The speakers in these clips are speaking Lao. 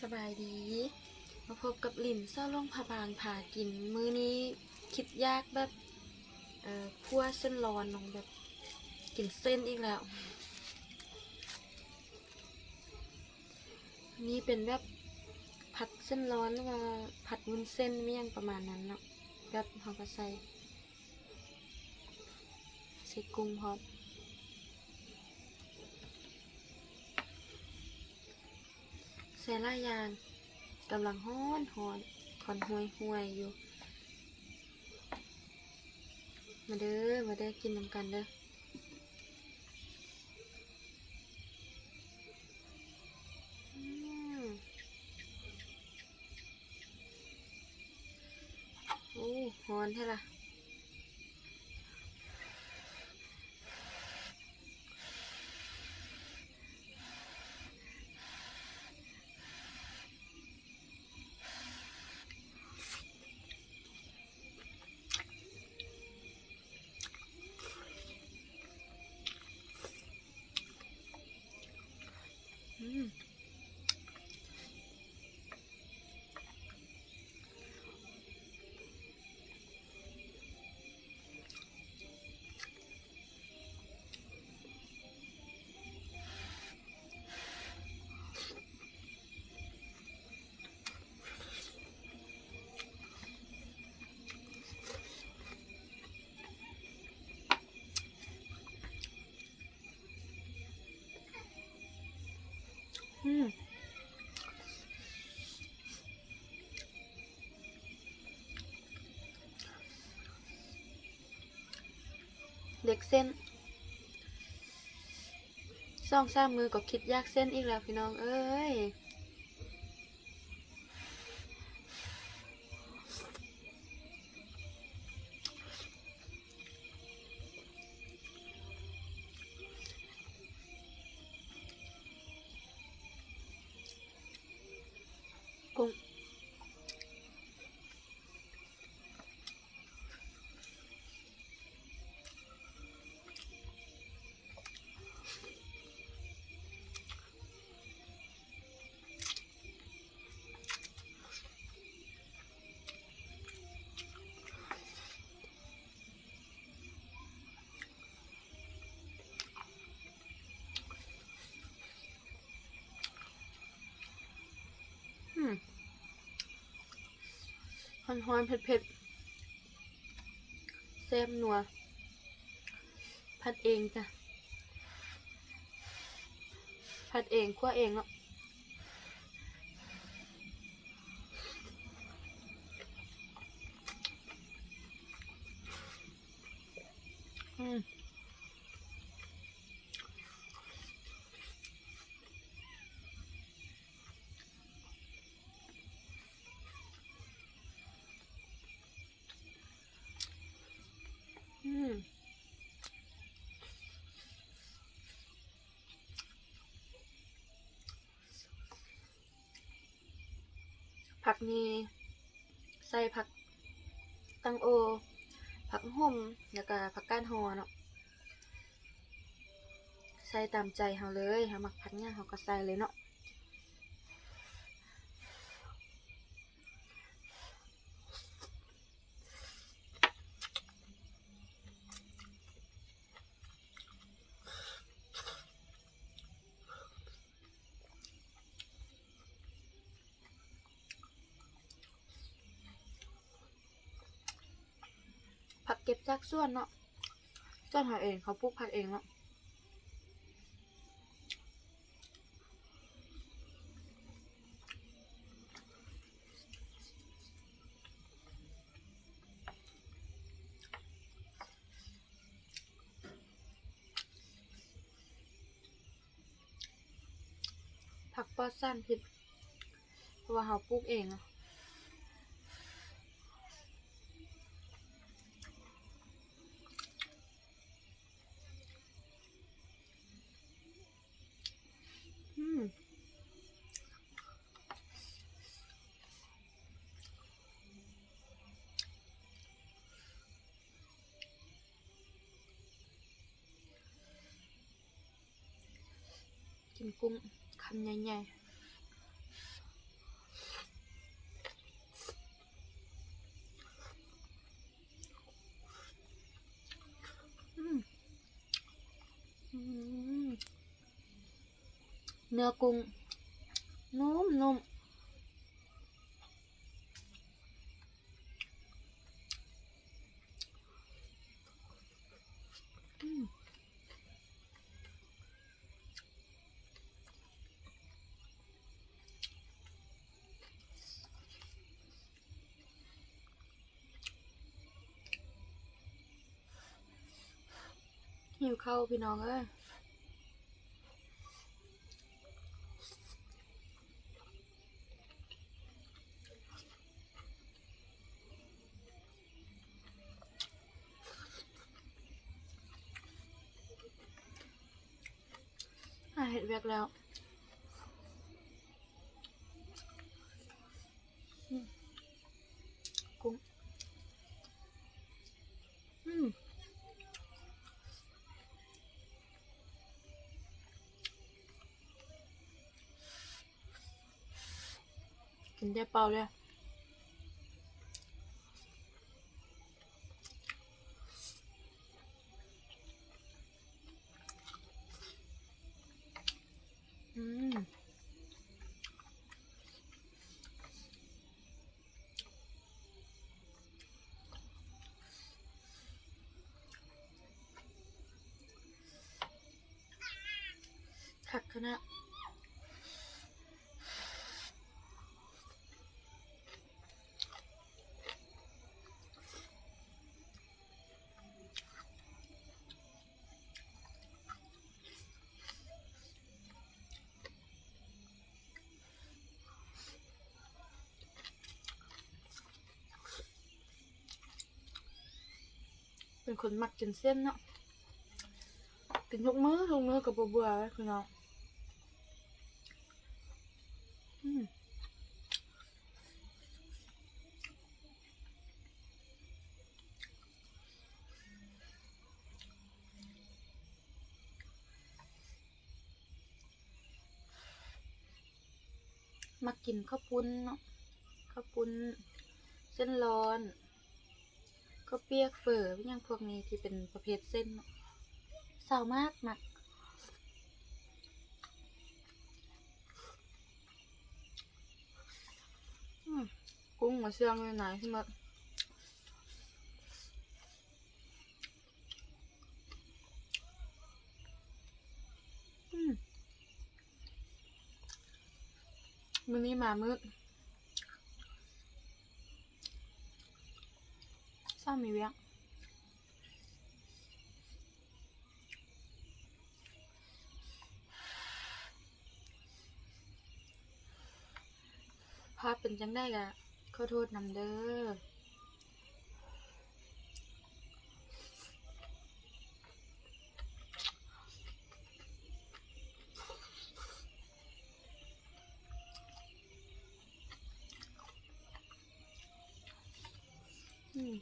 ສະບາຍດີ ມາພົບກັບລິນ ຊາວຫຼວງພະບາງພາກິນ. ມື້ນີ້ຄິດຢາກແບບ ເອີ ຂົ້ວເສັ້ນລອນເນາະ ແບບກິນເສັ້ນອີກແລ້ວ. ນີ້ເປັນແບບຜັດເສັ້ນລອນ ຫຼືວ່າຜັດວຸ້ນເສັ້ນ ມີຫຍັງປະມານນັ້ນເນາະ ແບບເຮົາກໍໃສ່ ໃສ່ກຸ້ງພ້ອມ ໃສ່ຫຼາຍຢ່າງ. ກຳລັງຮ້ອນໆ ຄວັນຫວຍໆຢູ່. ມາເດີ ມາເດີ ກິນນຳກັນເດີ. ອືມ ໂອ້ ຮ້ອນແທ້ລະ. ອືມ ອືມ ເດັກເສັ້ນ ສອງສາມມື້ກໍຄິດຢາກເສັ້ນອີກແລ້ວ ພີ່ນ້ອງເອີຍ. ກຸ້ງ ອືມ ຮ້ອນໆ ເຜັດໆ ແຊບນົວ. ຜັດເອງຈ້ະ ຜັດເອງ ຂົ້ວເອງເນາະ. ອືມ ອືມ ຜັກນີ້ໃສ່ຜັກຕັງໂອ ຜັກຫົມ ແລ້ວກະຜັກກາດຫໍ່ເນາະ ໃສ່ຕາມໃຈເຮົາເລີຍ ເຮົາມັກຜັກຫຍັງເຮົາກໍໃສ່ເລີຍເນາະ. ຜັກເກັບຈາກສວນເນາະ ສວນເຮົາເອງ ເຮົາປູກຜັກເອງເນາະ. ຜັກປອດສານພິດ ເພາະວ່າເຮົາປູກເອງເນາະ. ອືມ ກິນກຸ້ງຄຳໃຫຍ່ໆ. ອືມ ເນື້ອກຸ້ງນຸ້ມໆ ອືມ. ຫິວເຂົ້າພີ່ນ້ອງເອີຍ. ອາ ເຮັດວຽກແລ້ວ ອືມ ກຸ້ງ ອືມ ກິນແຕ່ເປົ່າເລີຍ. ອືມ ຄັກຂະໜາດ. ເປັນຄົນມັກກິນເສັ້ນເນາະ ກິນທຸກມື້ ທຸກມື້ກໍບໍ່ເບື່ອເລີຍພີ່ນ້ອງ. ອືມ ມັກກິນເຂົ້າປຸ້ນເນາະ ເຂົ້າປຸ້ນ ເສັ້ນລອນ ເຂົ້າປຽກ ເຝີ ຫຍັງພວກນີ້ທີ່ເປັນປະເພດເສັ້ນເນາະ ຊາວມາກມັກ. ອືມ ກຸ້ງມາເຊື່ອງຢູ່ໃນໝົດ. ອືມ ມື້ນີ້ມາມືດ ເຊົ້າມີວຽກ. ພາບເປັນຈັ່ງໃດກະຂໍໂທດນຳເດີ້. ອືມ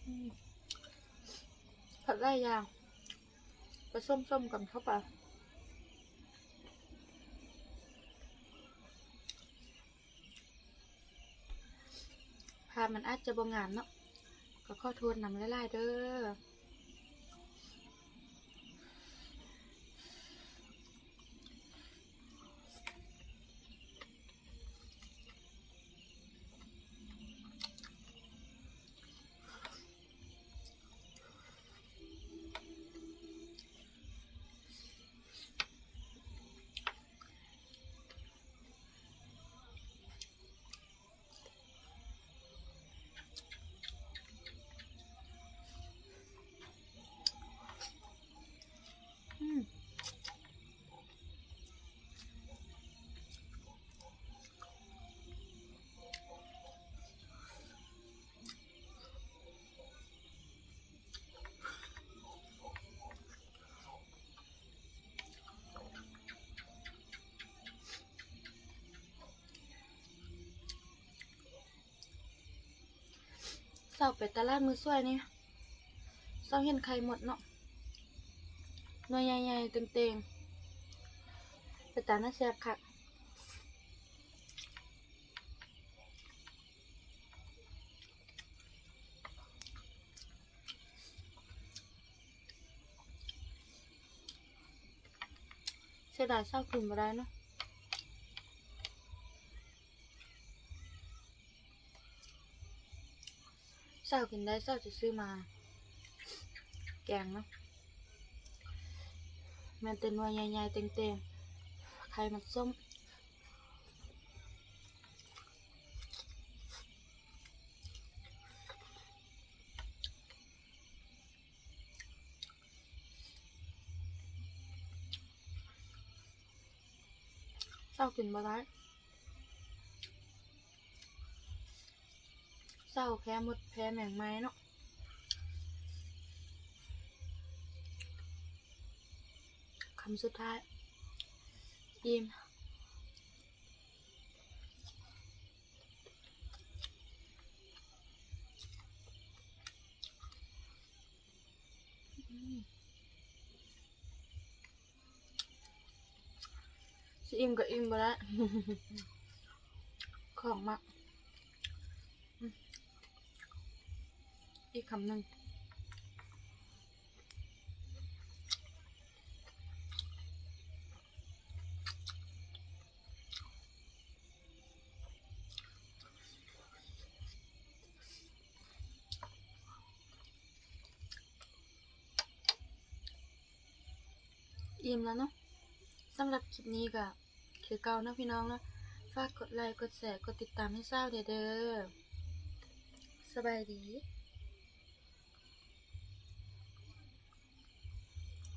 ອືມ ຜັດຫຼາຍຢ່າງ ປະສົມໆກັນເຂົ້າໄປ. ພາບມັນອາດຈະບໍ່ງາມເນາະ ກໍຂໍໂທດນຳຫຼາຍໆເດີ້. ເຊົ້າໄປຕະຫຼາດມື້ສວຍນີ້ ເຊົ້າເຫັນໄຂ່ມົດເນາະ ໜ່ວຍໃຫຍ່ໆ ເຕັງໆ ເປັນຕາໜ້າແຊບຄັກ. ເສຍດາຍເຊົ້າກິນບໍ່ໄດ້ເນາະ. ເຊົ້າກິນໄດ້ ເຊົ້າຈະຊື້ມາແກງເນາະ ແມ່ນແຕ່ໜ່ວຍໃຫຍ່ໆ ເຕັງໆ ໄຂ່ມັນສົ້ມ. ເຊົ້າກິນບໍ່ໄດ້ ເຊົ້າແພ້ມົດແພ້ແມງໄມ້ເນາະ. ຄຳສຸດທ້າຍ ອີ່ມ. ຊິອີ່ມກໍອີ່ມບໍ່ໄດ້ ຂອງມັກ. ອີກຄຳໜຶ່ງ. ອີ່ມແລ້ວເນາະ. ສຳລັບຄລິບນີ້ກໍຄືເກົ່າເນາະພີ່ນ້ອງເນາະ ຝາກກົດໄລ ກົດແຊ ກົດຕິດຕາມໃຫ້ສາວແດ່ເດີ. ສະບາຍດີ.